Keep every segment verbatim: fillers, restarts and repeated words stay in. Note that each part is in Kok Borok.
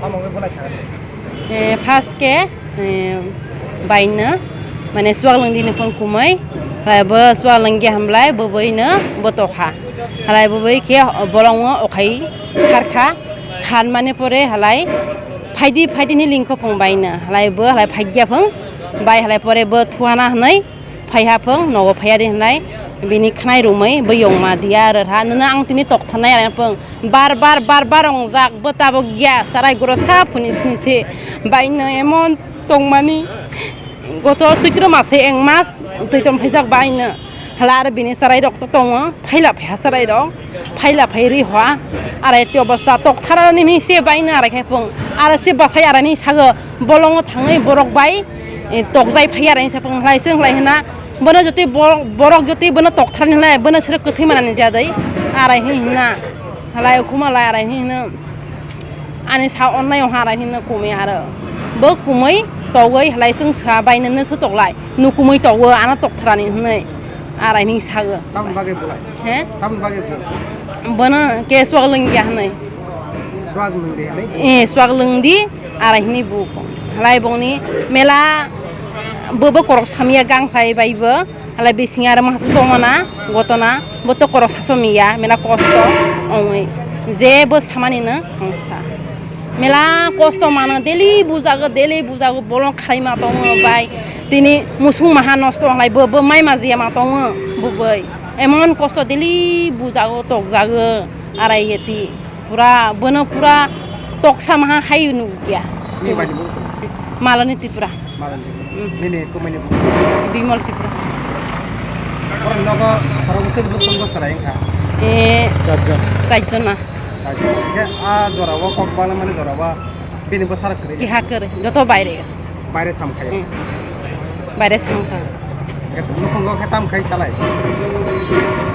Tamo wngwi bolai thangdi. Eh, first khe, eh, baino, mane, chuak lwngdi ni phung kumui, halai bo chuak lwngya hamlai, bo boino bo tokha. Halai bo boi khe bolongo okhai kharkha, khan mani pore halai phaidi, phaidi ni lingkho phung baino, halai bo halai phaigya phung, bai halai pore bo thuana hwnwi, phaiha phung, nogo phaiya di hwnlai, bini khnai rumwi, bo yongma diya rwrha, nwnw ang tini tokthannai, arai phung, bar bar, bar bar ongjak, bo tabok ya, sarai goro sa phuni sini se, baino emon tongmani, goto suitro mase eng mas, twi tong phaijak baino, hala aro bini sarai rok to tongo, phaila phaiha sarai rok. Phaila phai ri hoa, arai ti obosta tokthara nini se bai na arai khai phung, arai se bwsai arai ni sago bolongo thangwi borok bai, eh, tokjai phai arai ni saphung halai se halai hina, bono jotoi borok, borok jotoi bono tokthar ni halai bono sero kwthwi manani jadai, arai hi hina, halai ukhuma lai arai hi hina, ani sa onnai o ha arai hina kumui aro, bo kumui togwi halai chwng sa bai nini se toklai, nukumui togo ano tokthara ni hinwi arai ni sago. Tamoni bagwi bolai? He? Tamoni bagwi bo? Bono ke suak lwngya hinwi. Suak lwngdi hinwi? Eh, suak lwngdi, arai hinwi bo. Halai bongni mela bo, bo korok samya gang khlai bai bo. Halai bising aro masa tongmana, gotona, bo to korok sasomiya, mela kosto ongwi. Je bo samani no ongsa. Mela kosto mano, daily bujago, daily bujago, bolong khaima tongo bai. Tini musung maha nosto wnglai bo, bo mai majiya ma tongo bo bai. Emon kosto daily bujago, tokjago, arai yeti. Pura, bono pura toksa maha hai nukya. Ni bai ni bo? Maloni Tripura. Maloni. Mm. Nini kumui ni bo? Bimal Tripura. Oro nogo khorok bwswk bwswk tongo chwrai wngkha? Eh, charjon. Charjon na. Charjon. Hingke a jora o kok bala mani jora o bini bwsarok kwrwi? Kiha kwrwi, joto baire. Baire sam khayo? Hmm. Baire sam tang. Hingke nukhungo khe tam khai chalai?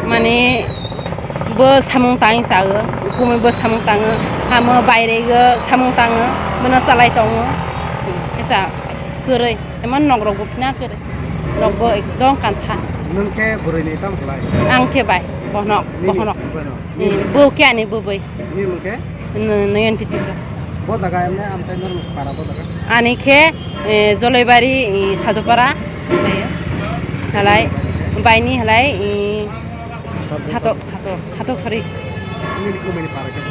Mane bo samung tang sao, kumui bo samung tango, amo baire go samung tango, bono chalai tongo. Kesa kwrwi, emon nok rok bo phina kwrwi. Nok bo ekdom kantha. Nwng khe bwrwi ni tam khlai? Ang khe bai, bohnok, nini bohnok. Bono? Hmm, bo khe ani bwbwi. Nini mung khe? N-, Noyonti Tripura. Bo jaga emne amchai norok para bo jaga? Ani khe, eh, Jolaibari, eh, Sadupara. Halai, baini halai, eh, Satok, Satok, Satok sori. Nini kumui ni para khe?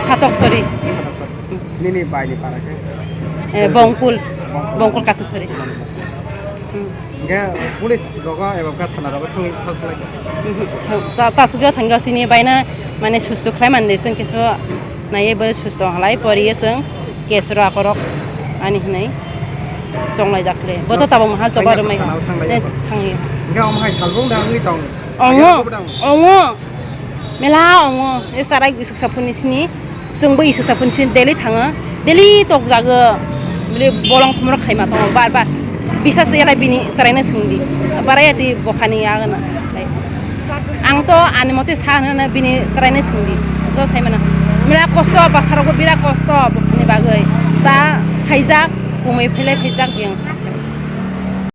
Satok sori. Satok sori. Nini bai ni para khe? Eh, Bongkul. Bongkul. Bongkul Katusori. Hmm. Hingke police rogo eba khe thana rogo thangwi thang khlai kha? Mhm. Ta, ta sugya thangya sini baina mane susto khlai mande, chwng keso naiye bore susto halai poriye chwng case ro akorok ani hinwi chonglai jak le. Bo to tabok maha choba rwmai ha. Thana thang lai. Ne thangwi. Hingke omo hai salbung da wngwi tong? Ongo, ongo. Mela ongo, e sarai isuk sapuni sini, chwngbo isuk sapuni sini daily thango, daily tokjago, bili bolong thumrok khaima tongo, bar bar. Bisa se yalai bini saraino swngdi, barai ati bokhani yagana. Ang to ani mote sa hwnana bini saraino swngdi, so sai mana. Mela kosto, basarokbo bira kosto, bokhani bagwi. Ta khaijak, kumui phailai phaijak yang.